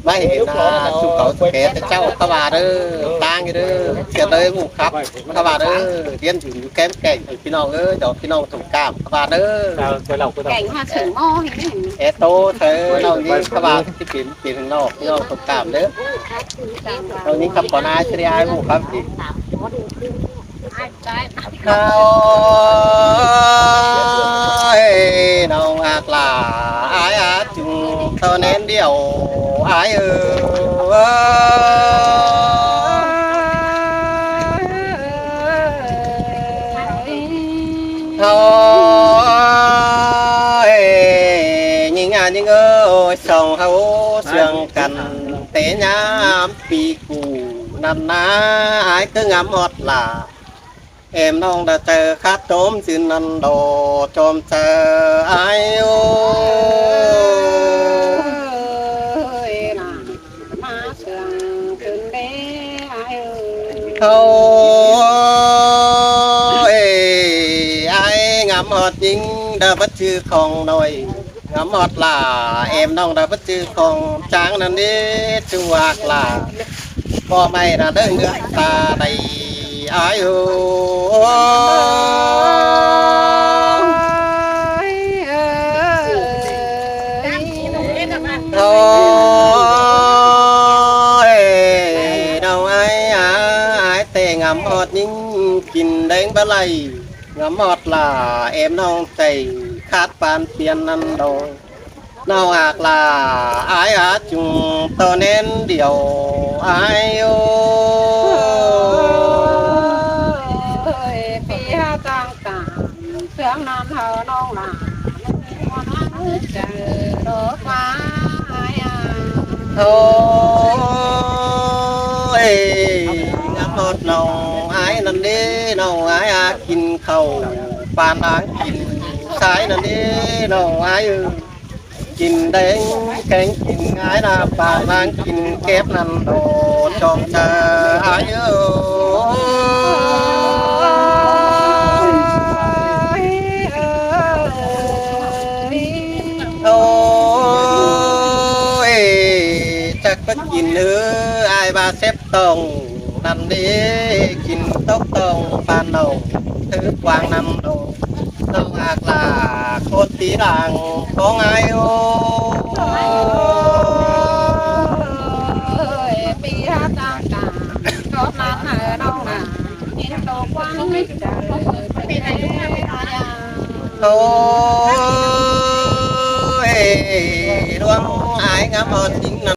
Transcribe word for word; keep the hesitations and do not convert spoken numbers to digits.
ꞌvạy hên ꞌchu cáu ꞌchu ké ꞌchạu ꞌkhắm ꞌva đaư, ꞌtáng đaư, sia đaư ꞌmự khắp ꞌkhắm ꞌva đaư, ꞌdiến dú ꞌkém kẻng ꞌpi ꞌnọng ꞌới, ꞌdọn ꞌpi ꞌnọng thông cảm ꞌkhắm ꞌva đaư. Kẻng hoa sửng ꞌmo hên ꞌnị. É tô thế ꞌnọng ꞌnị ꞌkhắm ꞌva ꞌchí pên pên hên ꞌnọng, ꞌpi ꞌnọng thông cảm đaư. ꞌNọng ꞌnị khắp ꞌcọ ꞌnái ꞌchí đé ꞌmự khắp đi. Ôi, ꞌnọng ꞌhặc lả ái ꞌhặc, ꞌchung ꞌtọ ꞌnén điêu ái ơi. Ôi, ꞌnhính ꞌnhá ꞌnhính ơi, song ꞌháu siêng căn té ꞌnhám pi củ ꞌnặn ꞌná, ái ꞌcứ ngắm ꞌhọt lả. Em ꞌnọng đa chaư khát tốm ꞌsịn ꞌnặn đaư, chom chaư ái ơi. Ôi, ái ngắm ꞌhọt ꞌnhính đa báu ꞌchư khong ꞌnọi. Ngắm ꞌhọt lả, em ꞌnọng đa báu ꞌchư khong ꞌcháng ꞌnặn đế, ꞌchu ꞌhặc lả. ꞌPo ꞌmạy đa đaư ꞌnưa ta đảy ái ơi. Ôi, ꞌnọng ái ái, ái ꞌtẹ ngắm ꞌhọt ꞌnhính kin đéng báu đảy. Ngắm ꞌhọt lả, em ꞌnọng chảy khát pán piên ꞌnặn đaư. ꞌNọng ꞌhặc lả ái ꞌhặc, ꞌchung ꞌtọ ꞌnén điêu ái ơi. Ôi, pi ꞌhặc ꞌtáng tang, sương ꞌnặn hảư ꞌnọng lả, ꞌmuôn ꞌhặc chaư đô ꞌva ái à. Ôi, ngắm ꞌhọt ꞌnọng ái ꞌnặn đế, ꞌnọng ái ꞌhặc kin khảu, pán ꞌhặc kin sai ꞌnặn đế, ꞌnọng ái ơi. Kin đéng kéng kin ái ꞌnạ, pán ꞌhặc kin kép ꞌnặn đaư, chom chaư ái ơi. Ôi, chắc báu kin ꞌhứ, ái ꞌva sếp tong ꞌnặn đế, kin tốc tong pán ꞌnọng thứ quang ꞌnặn đaư. ꞌNọng ꞌhặc lả khôn tí lăng khong ái ơi. Ôi, pi ꞌhặc ꞌtáng tang, khót ꞌnặn hảư ꞌnọng lả, kin tô quang mít chaư. Ôi, ꞌluống ái ngắm ꞌhọt